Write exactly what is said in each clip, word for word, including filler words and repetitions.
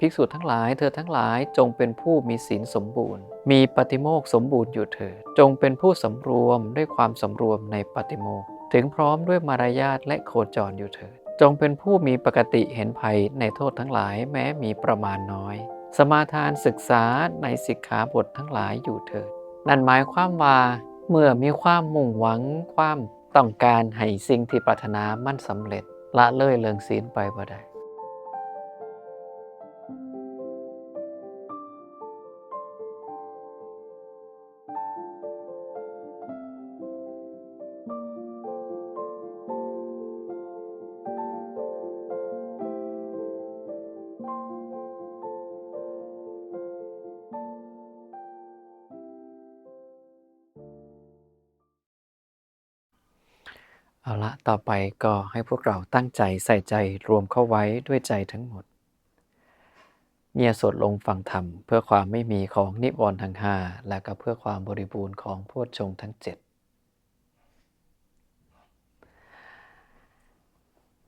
ภิกษุทั้งหลาย เธอทั้งหลายจงเป็นผู้มีศีลสมบูรณ์ มีปาฏิโมกข์สมบูรณ์อยู่เถิด จงเป็นผู้สำรวมด้วยความสำรวมในปาฏิโมกข์ ถึงพร้อมด้วยมารยาทและโคจรอยู่เถิด จงเป็นผู้มีปกติเห็นภัยในโทษทั้งหลายแม้มีประมาณน้อย สมาทานศึกษาในสิกขาบททั้งหลายอยู่เถิด นั่นหมายความว่า เมื่อมีความมุ่งหวัง ความต้องการให้สิ่งที่ปรารถนามันสำเร็จ ละเลยเรื่องศีลไปบ่ได้ เอาละ ต่อไปก็ให้พวกเราตั้งใจใส่ใจรวมเข้าไว้ด้วยใจทั้งหมด เงี่ยสวดลงฟังธรรม เพื่อความไม่มีของนิวรณ์ทั้งห้า และก็เพื่อความบริบูรณ์ของโพชฌงค์ทั้งเจ็ด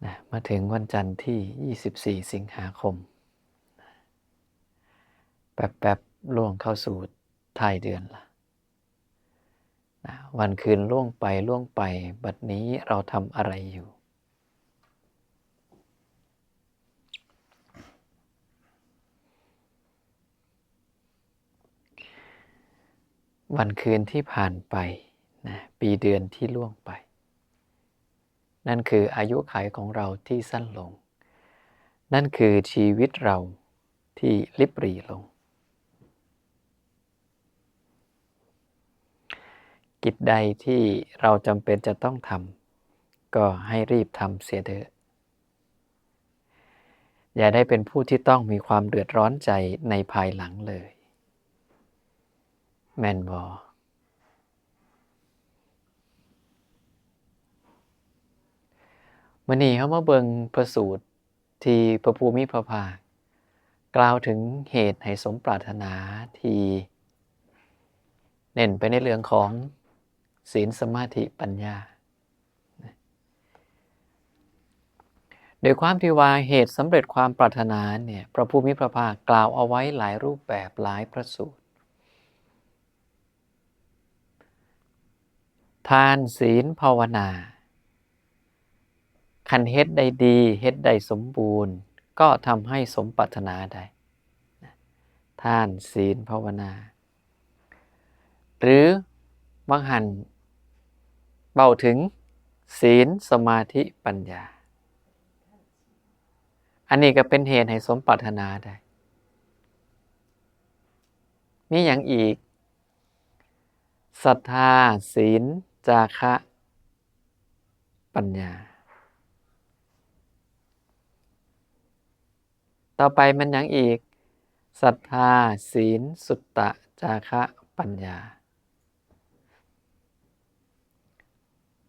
นะ มาถึงวันจันทร์ที่ยี่สิบสี่สิงหาคม แป๊บๆล่วงเข้าสู่ท้ายเดือนละ นะ วันคืนล่วงไปล่วงไป บัดนี้เราทำอะไรอยู่ วันคืนที่ผ่านไป นะ ปีเดือนที่ล่วงไป นั่นคืออายุขัยของเราที่สั้นลง นั่นคือชีวิตเราที่ริบหรี่ลง กิจใดที่เราจำเป็นจะต้องทำ ก็ให้รีบทำเสียเถอะ อย่าได้เป็นผู้ที่ต้องมีความเดือดร้อนใจในภายหลังเลย แม่นบ่ มื้อนี้เฮามาเบิ่งพระสูตรที่พระผู้มีพระภาคกล่าวถึงเหตุให้สมปรารถนา ที่เน้นไปในเรื่องของศีล สมาธิ ปัญญา โดยความที่ว่าเหตุสำเร็จความปรารถนาเนี่ย พระผู้มีพระภาคกล่าวเอาไว้หลายรูปแบบ หลายพระสูตร ทาน ศีล ภาวนา คันเฮ็ดได้ดี เฮ็ดได้สมบูรณ์ ก็ทำให้สมปรารถนาได้ ทาน ศีล ภาวนา หรือบางหันเว้าถึงศีล สมาธิ ปัญญา อันนี้ก็เป็นเหตุให้สมปรารถนาได้ มีหยังอีก ศรัทธา ศีล จาคะ ปัญญา ต่อไปมันหยังอีก ศรัทธา ศีล สุตตะ จาคะ ปัญญา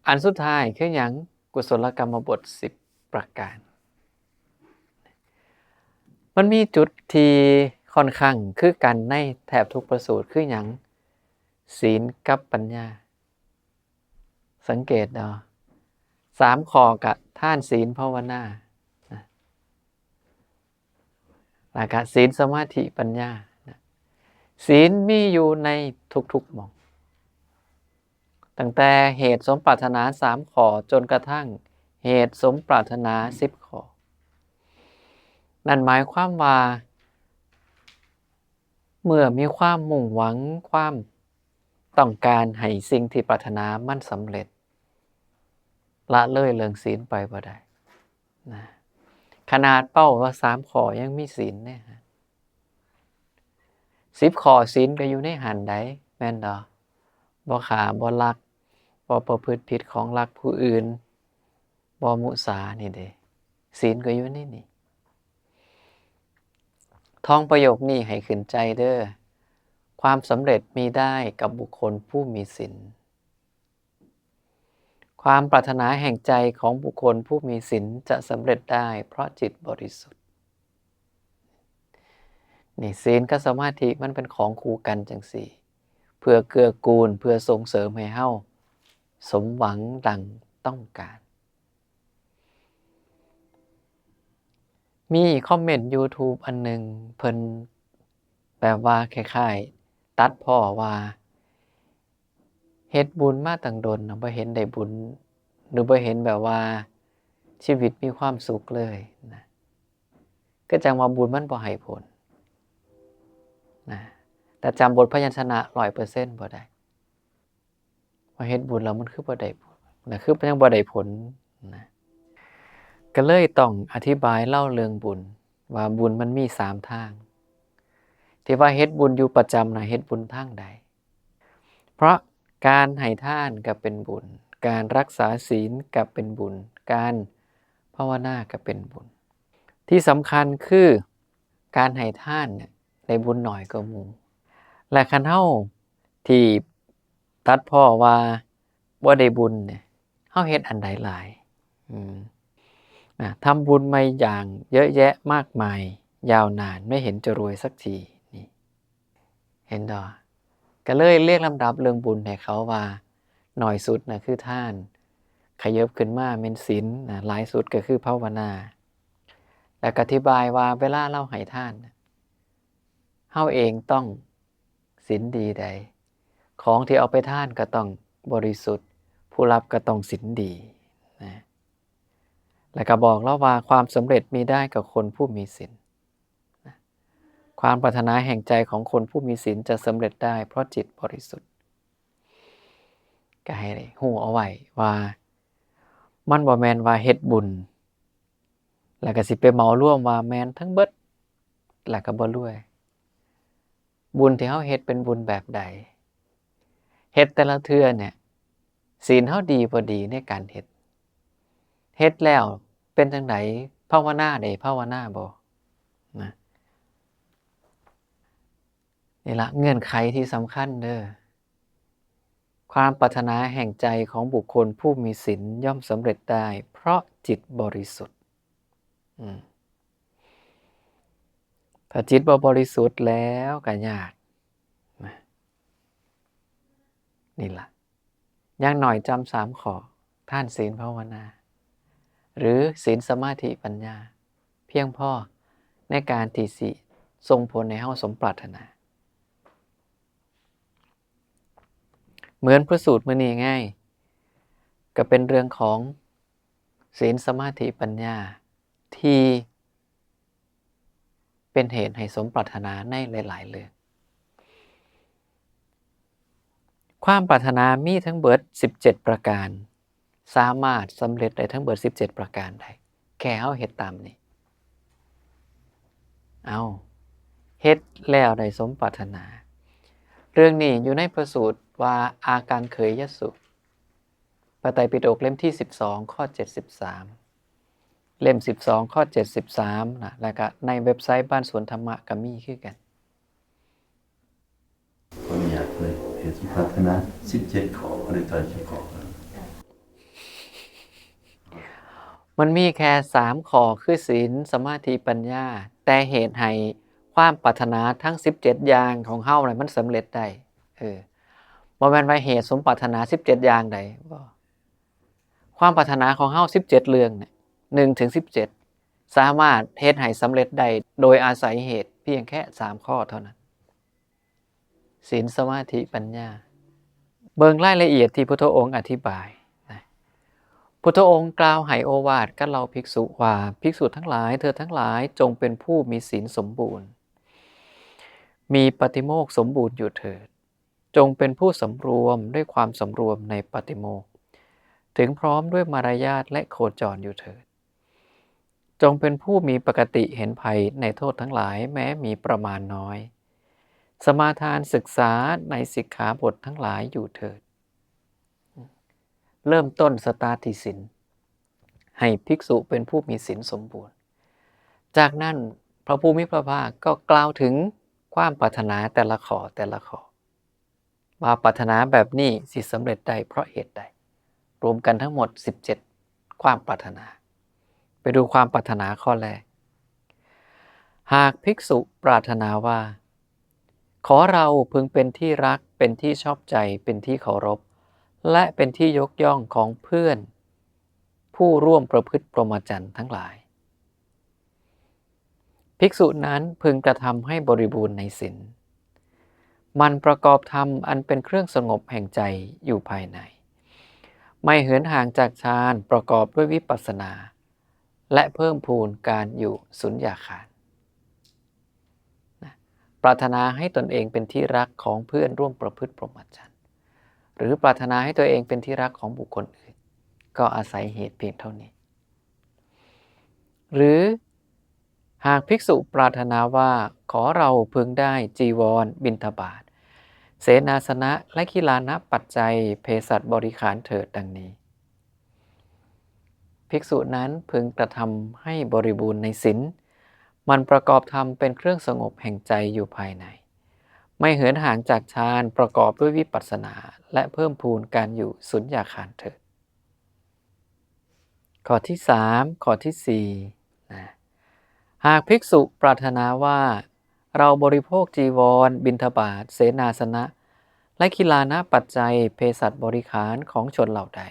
อันสุดท้ายคือหยัง กุศลกรรมบทสิบประการ มันมีจุดที่ค่อนข้างคือกันในแทบทุกพระสูตร คือหยัง ศีลกับปัญญา สังเกตเนาะ สามข้อก็ทาน ศีล ภาวนา นะ แล้วก็ศีล สมาธิ ปัญญา นะ ศีลมีอยู่ในทุกๆหม่อง ตั้งแต่เหตุสมปรารถนาสามข้อ จนกระทั่งเหตุสมปรารถนาสิบข้อ นั่นหมายความว่า เมื่อมีความมุ่งหวัง ความต้องการให้สิ่งที่ปรารถนามันสำเร็จ ละเลยเรื่องศีลไปบ่ได้ นะ ขนาดเป้าว่าสามข้อยังมีศีลเนี่ยฮะ สิบข้อศีลก็อยู่ในหั้นใด แม่นบ่ บ่ฆ่า บ่ลัก บ่ประพฤติผิดของลักผู้อื่น บ่มุสานี่เด้ ศีลก็อยู่ในนี่ ท่องประโยคนี้ให้ขึ้นใจเด้อ ความสำเร็จมีได้กับบุคคลผู้มีศีล ความปรารถนาแห่งใจของบุคคลผู้มีศีลจะสำเร็จได้เพราะจิตบริสุทธิ์ นี่ ศีลกับสมาธิมันเป็นของคู่กันจังซี้ เพื่อเกื้อกูล เพื่อส่งเสริมให้เฮาสมหวังดังต้องการ มีคอมเมนต์ YouTube อันหนึ่ง เพิ่นแบบว่าคล้ายๆ ตัดพ้อว่า เฮ็ดบุญมาตั้งโดนนะ บ่เห็นได้บุญ หรือบ่เห็นแบบว่าชีวิตมีความสุขเลยนะ ก็จังว่าบุญมันบ่ให้ผลนะ แต่จำบทพยัญชนะร้อยเปอร์เซ็นต์บ่ได้ ว่าเฮ็ดบุญแล้วมันคือบ่ได้ผลนะ คือมันยังบ่ได้ผลนะ ก็เลยต้องอธิบายเล่าเรื่องบุญ ว่าบุญมันมีสามทาง ที่ว่าเฮ็ดบุญอยู่ประจำนะ เฮ็ดบุญทางใด เพราะการให้ทานก็เป็นบุญ การรักษาศีลก็เป็นบุญ การภาวนาก็เป็นบุญ ที่สำคัญคือการให้ทานเนี่ยได้บุญน้อยกว่าหมู่ และคันเฮาที่ตัดพ้อว่าบ่ได้บุญเนี่ย เฮาเฮ็ดอันใดหลาย อืม นะ ทำบุญมาอย่างเยอะแยะมากมาย ยาวนาน ไม่เห็นจะรวยสักที นี่ เห็นบ่ ก็เลยเรียงลำดับเรื่องบุญให้เขาว่า น้อยสุดนะคือทาน ขยับขึ้นมาแม่นศีลนะ หลายสุดก็คือภาวนา แล้วก็อธิบายว่าเวลาเราให้ทานน่ะ เฮาเองต้องศีลดีใด ของที่เอาไปทานก็ต้องบริสุทธิ์ ผู้รับก็ต้องศีลดีนะ แล้วก็บอกเราว่าความสำเร็จมีได้กับคนผู้มีศีลนะ ความปรารถนาแห่งใจของคนผู้มีศีลจะสำเร็จได้เพราะจิตบริสุทธิ์ ก็ให้ฮู้เอาไว้ว่า มันบ่แม่นว่าเฮ็ดบุญ แล้วก็สิไปเหมารวมว่าแม่นทั้งเบิด แล้วก็บ่รวย บุญที่เฮาเฮ็ดเป็นบุญแบบใด เฮ็ดแต่ละเทื่อเนี่ย ศีลเฮาดีบ่ดีในการเฮ็ด เฮ็ดแล้วเป็นจั่งใด ภาวนาได้ภาวนาบ่นะ นี่ละเงื่อนไขที่สำคัญเด้อ ความปรารถนาแห่งใจของบุคคลผู้มีศีลย่อมสำเร็จได้ เพราะจิตบริสุทธิ์ อืม ถ้าจิตบ่บริสุทธิ์แล้วก็ยากนะ นี่ละ อย่างน้อยจำสามข้อ ทานศีลภาวนา หรือศีลสมาธิปัญญา เพียงพอในการที่สิส่งผลให้เฮาสมปรารถนา เหมือนพระสูตรมื้อนี้ไง ก็เป็นเรื่องของศีลสมาธิปัญญาที่เป็นเหตุให้สมปรารถนาในหลายๆเรื่อง ความปรารถนามีทั้งเบิดสิบเจ็ดประการ สามารถสำเร็จได้ทั้งเบิดสิบเจ็ดประการได้ แค่เฮาเฮ็ดตามนี้ เอา เฮ็ดแล้วได้สมปรารถนา เรื่องนี้อยู่ในพระสูตรว่าอากังเขยยสูตร พระไตรปิฎกเล่มที่สิบสอง ข้อเจ็ดสิบสาม เล่มสิบสอง ข้อเจ็ดสิบสามนะ แล้วก็ในเว็บไซต์บ้านสวนธรรมะก็มีคือกัน ขออนุญาตเลย เหตุสมปรารถนาสิบเจ็ดข้อ บ่ได้ต่อเจ็ดข้อ มันมีแค่สามข้อ คือศีล สมาธิ ปัญญา แต่เหตุให้ความปรารถนาทั้งสิบเจ็ดอย่างของเฮาน่ะมันสำเร็จได้ เออ บ่แม่นว่าเหตุสมปรารถนาสิบเจ็ดอย่างใด บ่ ความปรารถนาของเฮาสิบเจ็ดเรื่องเนี่ย หนึ่งถึงสิบเจ็ด สามารถเฮ็ดให้สำเร็จได้โดยอาศัยเหตุเพียงแค่สามข้อเท่านั้น ศีล สมาธิ ปัญญา เบิ่งรายละเอียดที่พุทธองค์อธิบายนะ พุทธองค์กล่าวให้โอวาทกับเหล่าภิกษุว่า ภิกษุทั้งหลาย เธอทั้งหลายจงเป็นผู้มีศีลสมบูรณ์ มีปาติโมกข์สมบูรณ์อยู่เถิด จงเป็นผู้สำรวมด้วยความสำรวมในปาติโมกข์ ถึงพร้อมด้วยมารยาทและโคจรอยู่เถิด จงเป็นผู้มีปกติเห็นภัยในโทษทั้งหลายแม้มีประมาณน้อย สมาทานศึกษาในสิกขาบททั้งหลายอยู่เถิด เริ่มต้นสตาร์ทที่ศีล ให้ภิกษุเป็นผู้มีศีลสมบูรณ์ จากนั้นพระผู้มีพระภาคก็กล่าวถึงความปรารถนาแต่ละข้อแต่ละข้อ ว่าปรารถนาแบบนี้สิสำเร็จได้เพราะเหตุใด รวมกันทั้งหมดสิบเจ็ดความปรารถนา ไปดูความปรารถนาข้อแรก หากภิกษุปรารถนาว่า ขอเราพึงเป็นที่รัก เป็นที่ชอบใจ เป็นที่เคารพ และเป็นที่ยกย่องของเพื่อน ผู้ร่วมประพฤติพรหมจรรย์ทั้งหลาย ภิกษุนั้นพึงกระทำให้บริบูรณ์ในศีล หมั่นประกอบธรรมอันเป็นเครื่องสงบแห่งใจอยู่ภายใน ไม่เหินห่างจากฌานประกอบด้วยวิปัสสนา และเพิ่มพูนการอยู่สุญญาคาร นะ ปรารถนาให้ตนเองเป็นที่รักของเพื่อนร่วมประพฤติพรหมจรรย์ หรือปรารถนาให้ตัวเองเป็นที่รักของบุคคลอื่น ก็อาศัยเหตุเพียงเท่านี้ หรือหากภิกษุปรารถนาว่า ขอเราพึงได้จีวร บิณฑบาต เสนาสนะ และคีลานะปัจจัย เภสัชบริขารเถิด ดังนี้ ภิกษุนั้นพึงกระทำให้บริบูรณ์ในศีล หมั่นประกอบธรรมเป็นเครื่องสงบแห่งใจอยู่ภายใน ไม่เหินห่างจากฌานประกอบด้วยวิปัสสนา และเพิ่มพูนการอยู่สุญญาคารเถิด ข้อที่สาม ข้อที่สี่ นะ หากภิกษุปรารถนาว่า เราบริโภคจีวร บิณฑบาต เสนาสนะ และคีลานะปัจจัย เภสัชบริขารของชนเหล่าใด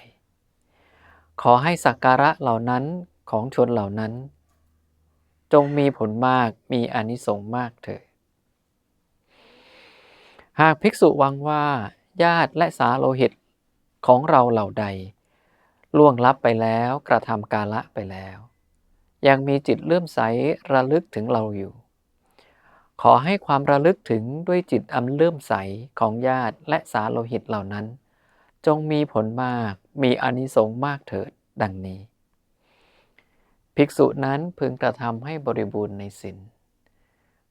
ขอให้สักการะเหล่านั้นของชนเหล่านั้น จงมีผลมาก มีอานิสงส์มากเถิด หากภิกษุหวังว่า ญาติและสาโลหิตของเราเหล่าใด ล่วงลับไปแล้ว กระทำกาละไปแล้ว ยังมีจิตเลื่อมใสระลึกถึงเราอยู่ ขอให้ความระลึกถึงด้วยจิตอันเลื่อมใสของญาติและสาโลหิตเหล่านั้น จงมีผลมาก มีอานิสงส์มากเถิด ดังนี้ ภิกษุนั้นพึงกระทำให้บริบูรณ์ในศีล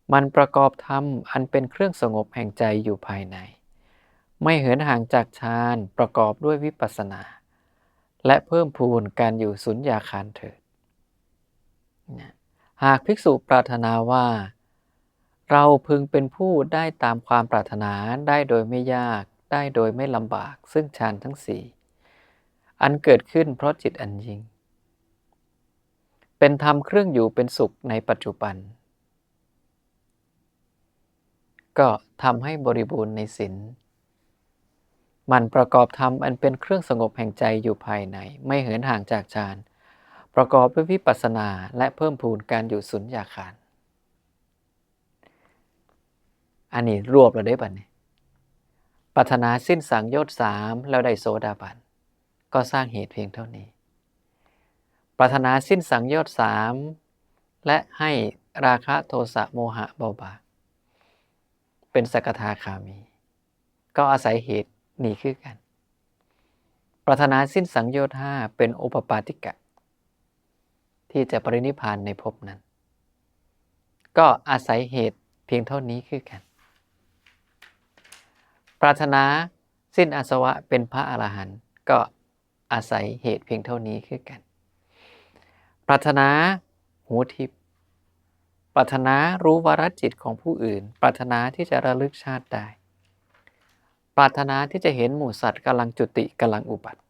หมั่นประกอบธรรมอันเป็นเครื่องสงบแห่งใจอยู่ภายใน ไม่เหินห่างจากฌานประกอบด้วยวิปัสสนา และเพิ่มพูนการอยู่สุญญาคารเถิด นะ หากภิกษุปรารถนาว่า เราพึงเป็นผู้ได้ตามความปรารถนา ได้โดยไม่ยาก ได้โดยไม่ลำบาก ซึ่งฌานทั้งสี่ อันเกิดขึ้นเพราะจิตอันยิ่ง เป็นธรรมเครื่องอยู่เป็นสุขในปัจจุบัน ก็ทำให้บริบูรณ์ในศีล หมั่นประกอบธรรมอันเป็นเครื่องสงบแห่งใจอยู่ภายใน ไม่เหินห่างจากฌาน ประกอบด้วยวิปัสสนา และเพิ่มพูนการอยู่สุญญาคาร อันนี้รวบแล้วเด้บัดนี้ ปรารถนาสิ้นสังโยชน์สามแล้วได้โสดาบัน ก็สร้างเหตุเพียงเท่านี้ ปรารถนาสิ้นสังโยชน์สามและให้ราคะโทสะโมหะเบาบาง เป็นสกทาคามี ก็อาศัยเหตุนี้คือกัน ปรารถนาสิ้นสังโยชน์ห้าเป็นโอปปาติกะ ที่จะปรินิพพานในภพนั้น ก็อาศัยเหตุเพียงเท่านี้คือกัน ปรารถนาสิ้นอาสวะเป็นพระอรหันต์ ก็อาศัยเหตุเพียงเท่านี้คือกัน ปรารถนาหูทิพย์ ปรารถนารู้วรจิตของผู้อื่น ปรารถนาที่จะระลึกชาติได้ ปรารถนาที่จะเห็นหมู่สัตว์กำลังจุติกำลังอุบัติ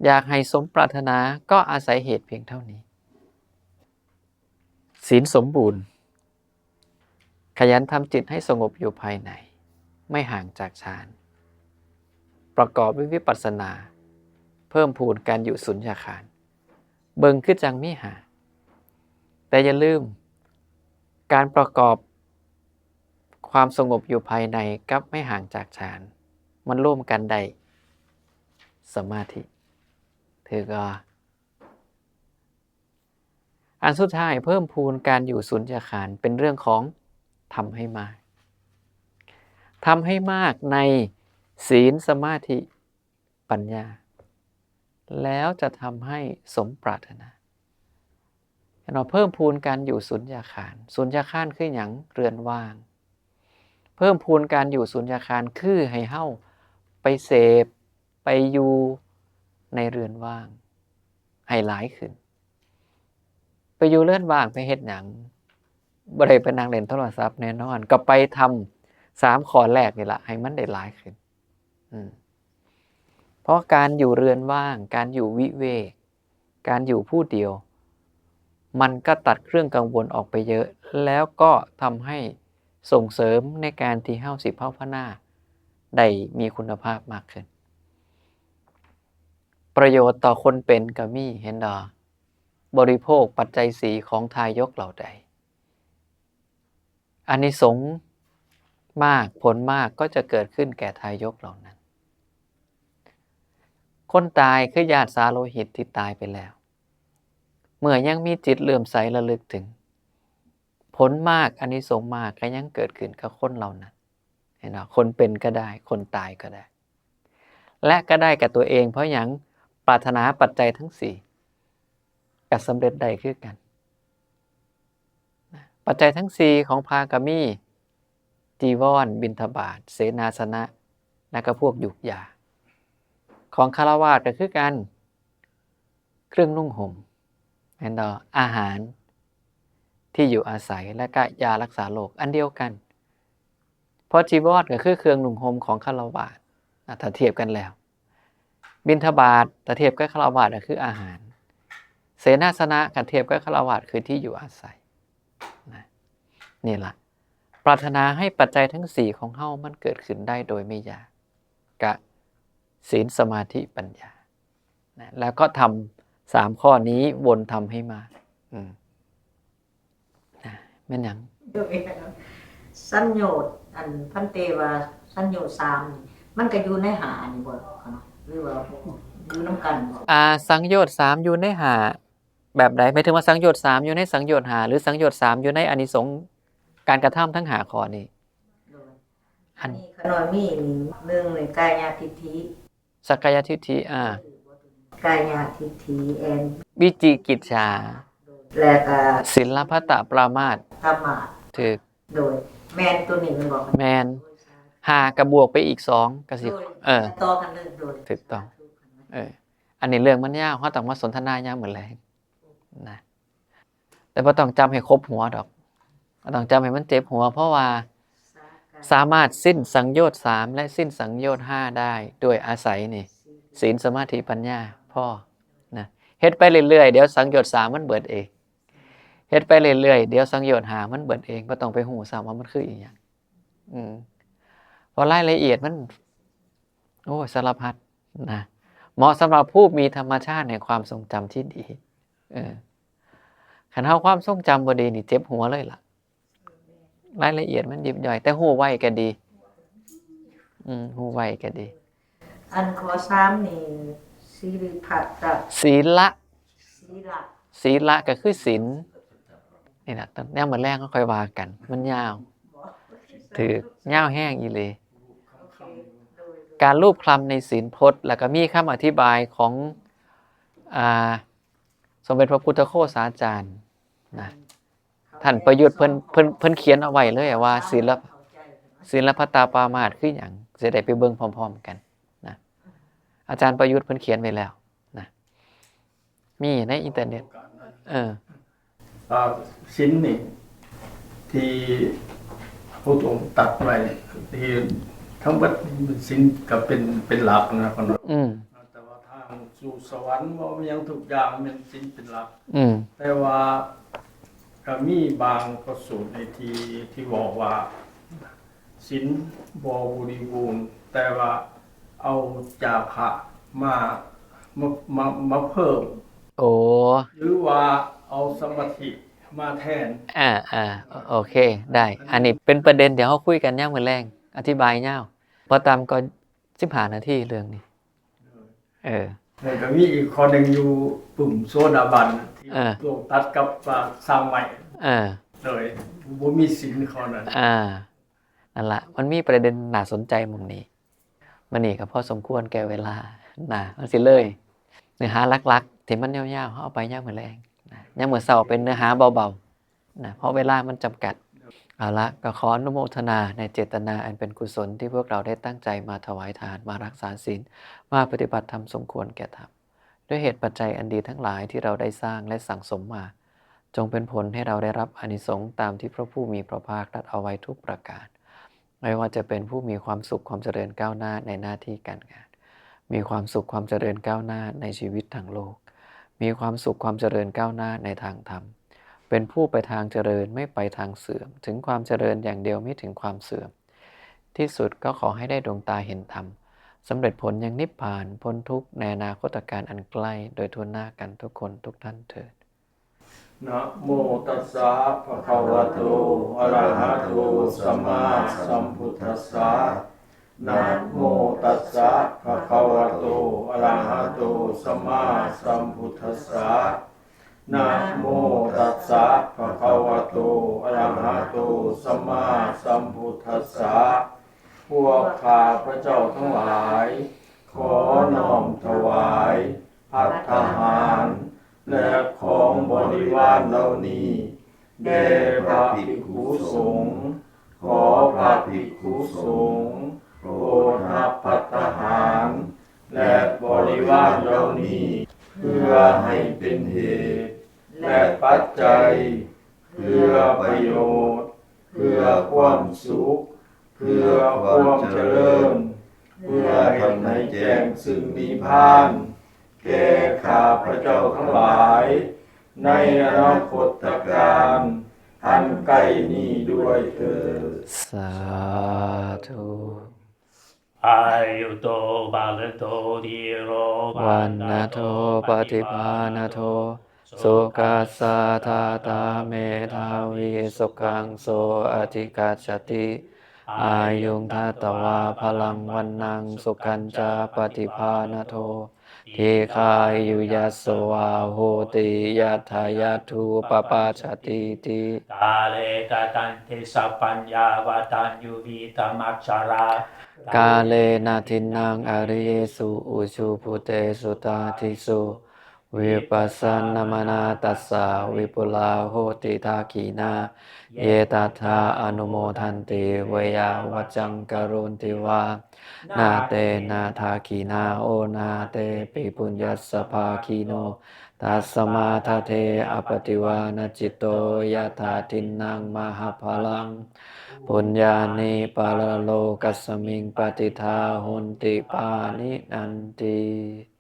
อยากให้สมปรารถนาก็อาศัยเหตุเพียงเท่านี้ ศีลสมบูรณ์ ขยันทำจิตให้สงบอยู่ภายใน ไม่ห่างจากฌาน ประกอบด้วยวิปัสสนา เพิ่มพูนการอยู่สุญญาคาร เบิ่งคือจังมีหา แต่อย่าลืม การประกอบความสงบอยู่ภายในกับไม่ห่างจากฌาน มันร่วมกันได้สมาธิ ถือว่า อันสุดท้ายเพิ่มพูนการอยู่สุญญาคารเป็นเรื่องของทำให้มาก ทำให้มากในศีลสมาธิปัญญา แล้วจะทำให้สมปรารถนา เห็นบ่ เพิ่มพูนการอยู่สุญญาคาร สุญญาคารคือหยัง เรือนว่าง เพิ่มพูนการอยู่สุญญาคารคือให้เฮาไปเสพ ไปอยู่ในเรือนว่าง ให้หลายขึ้น ไปอยู่เรือนว่างไปเฮ็ดหยัง บ่ได้ไปนั่งเล่นโทรศัพท์แน่นอน ก็ไปทำสามข้อแรกนี่ล่ะ ให้มันได้หลายขึ้น อืม เพราะการอยู่เรือนว่าง การอยู่วิเวก การอยู่ผู้เดียว มันก็ตัดเครื่องกังวลออกไปเยอะ แล้วก็ทำให้ส่งเสริมในการที่เฮาสิภาวนาได้มีคุณภาพมากขึ้น ประโยชน์ต่อคนเป็นก็มี เห็นบ่ บริโภคปัจจัยสี่ของทายกเหล่าใด อานิสงส์มาก ผลมากก็จะเกิดขึ้นแก่ทายกเหล่านั้น คนตายคือญาติสาโลหิตที่ตายไปแล้ว เมื่อยังมีจิตเลื่อมใสระลึกถึง ผลมาก อานิสงส์มากก็ยังเกิดขึ้นกับคนเหล่านั้น เห็นไหม คนเป็นก็ได้ คนตายก็ได้ และก็ได้กับตัวเอง เพราะหยัง ปรารถนาปัจจัยทั้งสี่ ก็สำเร็จได้คือกัน ปัจจัยทั้งสี่ของพระก็มี จีวร บิณฑบาต เสนาสนะ และก็พวกหยูกยา ของฆราวาสก็คือกัน เครื่องนุ่งห่ม แม่นบ่ อาหาร ที่อยู่อาศัย และก็ยารักษาโรคอันเดียวกัน เพราะจีวรก็คือเครื่องนุ่งห่มของฆราวาส อ่ะ ถ้าเทียบกันแล้ว บิณฑบาต ถ้าเทียบกับฆราวาสก็คืออาหาร เสนาสนะ ถ้าเทียบกับฆราวาสคือที่อยู่อาศัย นะ นี่ล่ะ ปรารถนาให้ปัจจัยทั้งสี่ของเฮามันเกิดขึ้นได้โดยไม่ยาก กะ ศีล สมาธิ ปัญญา นะ แล้วก็ทำสามข้อนี้วนทำให้มาก อืม นะ แม่นหยัง สังโยชน์ อันพันเตว่าสังโยชน์สามนี่ มันก็อยู่ในห้านี่บ่คะเนาะ หรือว่าอยู่นำกันบ่ อ่า สังโยชน์สามอยู่ในห้า แบบใด หมายถึงว่าสังโยชน์สามอยู่ในสังโยชน์ห้า หรือสังโยชน์สามอยู่ในอานิสงส์การกระทำทั้งห้าข้อนี้ โดย อันนี้ขน้อยมีนี่ หนึ่งนี่กายาทิฏฐิ สักกายทิฏฐิ อ่า กายาทิฏฐิ and วิจิกิจฉา และก็ ศีลพัตตปรามาส ประมาท ถูก โดย แม่นตัวนี้แม่นบ่ แม่น ห้าก็บวกไปอีกสองก็สิ โดย เออ ต่อกันเลยโดย ถูกต้อง เออ อันนี้เรื่องมันยาว เฮาต้องมาสนทนายามมื้อแลงนะ แต่บ่ต้องจำให้ครบหัวดอก บ่ต้องจำให้มันเจ็บหัว เพราะว่าสามารถสิ้นสังโยชน์สามและสิ้นสังโยชน์ห้าได้ โดยอาศัยนี่ ศีล สมาธิ ปัญญา พอ นะ เฮ็ดไปเรื่อยๆ เดี๋ยวสังโยชน์สามมันเบิดเอง เฮ็ดไปเรื่อยๆ เดี๋ยวสังโยชน์ห้ามันเบิดเอง บ่ต้องไปฮู้ซ้ำว่ามันคืออีหยัง อืม เพราะรายละเอียดมัน โอ้ สารพัดนะ เหมาะสำหรับผู้มีธรรมชาติแห่งความทรงจำที่ดี เออ คันเฮาความทรงจำบ่ดีนี่เจ็บหัวเลยล่ะ รายละเอียดมันยิบย่อย แต่ฮู้ไวก็ดี อืม ฮู้ไวก็ดี อันข้อสามนี่ สิริพัตตะ ศีละ ศีละ ศีละก็คือศีล นี่ล่ะ แนวมื้อแลงก็ค่อยว่ากัน มันยาว ถูก ยาวแฮงอีหลี โอเค โดย การลูบคลำในศีลพจน์ แล้วก็มีคำอธิบายของ อ่า สมเด็จพระพุทธโฆษาจารย์นะ ท่านประยุทธ์เพิ่น เพิ่น เพิ่นเขียนเอาไว้เลยว่า ศีล ศีลพัตตปรามาสคือหยัง สิได้ไปเบิ่งพร้อมๆกันนะ อาจารย์ประยุทธ์เพิ่นเขียนไว้แล้วนะ มีในอินเทอร์เน็ต เออ อ่าศีลนี่ ที่พระองค์ตรัสไว้ ที่ทั้งหมดนี่มันศีลก็เป็น เป็นหลักนะครับ อืม แต่ว่าทางสู่สวรรค์ว่ามันยังทุกอย่างมันศีลเป็นหลัก อืม แต่ว่าก็มีบางพระสูตรในที่ ที่บอกว่าศีลบ่บริบูรณ์ แต่ว่าเอาจาคะมา มา มา มาเพิ่ม โอ้ หรือว่าเอาสมาธิมาแทน อ่า อ่า โอเค ได้ อันนี้เป็นประเด็น เดี๋ยวเฮาคุยกันยามมื้อแลง อธิบายยาว บ่ต่ำก็สิบห้านาทีเรื่องนี้ เออ แล้วก็มีอีกข้อหนึ่งอยู่กลุ่มโสดาบันที่ เออ ตรงตัดกับว่าสร้างใหม่ เออ โดยบ่มีศีลข้อนั้น อ่า นั่นละ มันมีประเด็นน่าสนใจหม่องนี้ มื้อนี้ก็พอสมควรแก่เวลานะ มันสิเลย เนื้อหาหลักๆ ที่มันยาวๆ เฮาเอาไปยามมื้อแลงนะ ยามมื้อเช้าเป็นเนื้อหาเบาๆ นะ เพราะเวลามันจำกัด เอาละ ก็ขออนุโมทนาในเจตนาอันเป็นกุศลที่พวกเราได้ตั้งใจมาถวายทาน มารักษาศีล มาปฏิบัติธรรมสมควรแก่ธรรม ด้วยเหตุปัจจัยอันดีทั้งหลายที่เราได้สร้างและสั่งสมมา จงเป็นผลให้เราได้รับอานิสงส์ตามที่พระผู้มีพระภาคตรัสเอาไว้ทุกประการ ไม่ว่าจะเป็นผู้มีความสุขความเจริญก้าวหน้าในหน้าที่การงาน มีความสุขความเจริญก้าวหน้าในชีวิตทางโลก มีความสุขความเจริญก้าวหน้าในทางธรรม เป็นผู้ไปทางเจริญไม่ไปทางเสื่อม ถึงความเจริญอย่างเดียวไม่ถึงความเสื่อม ที่สุดก็ขอให้ได้ดวงตาเห็นธรรม สำเร็จผลยังนิพพาน พ้นทุกข์ในอนาคตกาลอันใกล้ โดยทั่วหน้ากันทุกคนทุกท่านเถิด นะโมตัสสะภะคะวะโต อะระหะโต สัมมาสัมพุทธัสสะ นะโมตัสสะภะคะวะโต อะระหะโต สัมมาสัมพุทธัสสะ นะโมตัสสะภะคะวะโต อะระหะโต สัมมาสัมพุทธัสสะ พวกข้าพระเจ้าทั้งหลาย ขอน้อมถวาย ภัตตาหาร และของบริวารเหล่านี้ แด่พระภิกขุสงฆ์ ขอพระภิกขุสงฆ์ โปรดรับภัตตาหาร และบริวารเหล่านี้ เพื่อให้เป็นเหตุ และปัจจัย เพื่อประโยชน์ เพื่อความสุข เพื่อความเจริญ เพื่อให้แจ้งซึ่งนิพพาน แก่ข้าพระเจ้าทั้งหลาย ในอนาคตกาลอันใกล้นี้ด้วยเถิด สาธุ อายุโต บาลโต ธีโร วัณณโท ปฏิภาณโท สุขัสสะ ทาตา เมธาวี สุขัง โส อธิคัจฉติ อายุง ทัตวา พลัง วัณณัง สุขัญจะ ปฏิภาณโท ทีฆายุยัสสวา โหติ ยัตถา ยัตถูปปัชชติติ กาเล กตันติ สัพพัญญา วัฏัญญู วีตมัจฉรา กาเลนะ ทินนัง อริเยสุ อุจุ ภูเตสุ ตาทิสุ วิปัสสนามนา ตัสสะ วิปุลา โหติ ทักขิณา เย ตัทธา อนุโมทันติ เวยาวัจจัง กโรนติวา นาเตนะ ทักขิณา โอนาเตปิ ปุญญัสสะ ภาคีโน ตัสมา ทะเท อปติวานะ จิตโต ยัตถา ทินนัง มหาพลัง ปุญญานิ ปารโลกัสมิง ปะติฏฐา โหนติ ปาณินันติ